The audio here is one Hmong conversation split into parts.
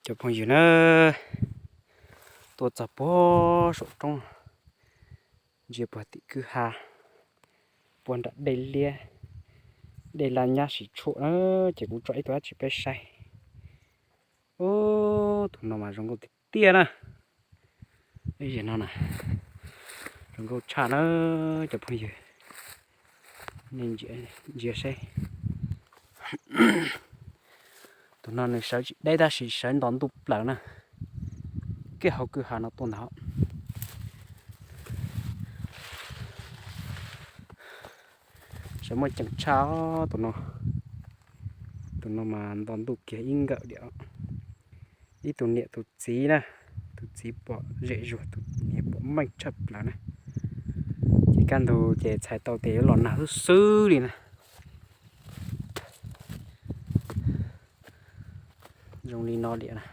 Cov phooj ywg na, tuaj txog puag saum roob, ntsia puag tim kwj ha, puag nram dej liab, dej laj nyab sim tshuam na, ces kuv tso ib tug dab tsi peb saib. Ub, tus no mas zoo nkauj tiag tiag na. No na, zoo nkauj tshaj na cov phooj ywg. Nej ntsia seb. Tus no nws sawv tsis deb tab sis sawv nto ntuj plaws na. Kiag hauv kwj ha no tuaj ntag. Sawv muaj ceem tshaj tus no. Tus no mas nto ntuj kiag ib nkawm diam. Ib tug niam tus txiv na, tus txiv pom zem zuag, tus niam pom meej tshaj plaws na. Ces kaj ntug ces txhais tau tias yuav los nag xwb xwb li na. Zoo li no liam na.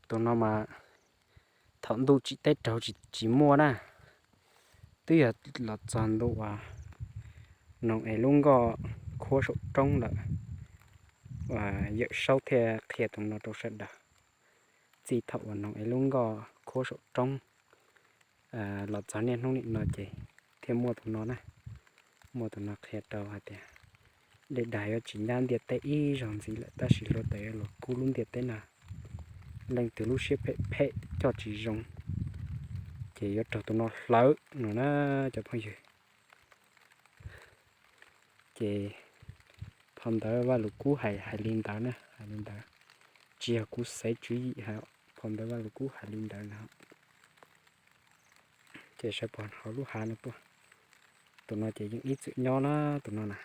Tus no mas thaum ntuj tsim teb raug tsis muaj na, twb yog los txog ntu uas noog es lub nkoj khuab saum roob lawm, uas Yawm Saub thiaj qhia tus no rau sawv daws. Txij thaum uas noog es lub nkoj khuab saum roob los txog niaj hnub nim no ces thiaj muaj tus no na. Muaj tus no qhia rau hais tias dej dag yuav tsis nyab ntiaj teb ib zaug ntxiv lawm tab sis hluav taws yuav los kub lub ntiaj teb no. Leej twg lub siab phem phem coj tsis zoo ces yuav raug tus no hlawv no na cov phooj ywg. Ces phau ntawv Vaj Lug Kub hais hais li ntawd na, hais li ntawd. Tsis yog kuv xaiv tswv yim hais, phau ntawv Vaj Lug Kub hais li ntawd na. Ces sawv puag hauv lub hav no tuaj. Tus no ces yeej ib txwm nyob na, tus no na.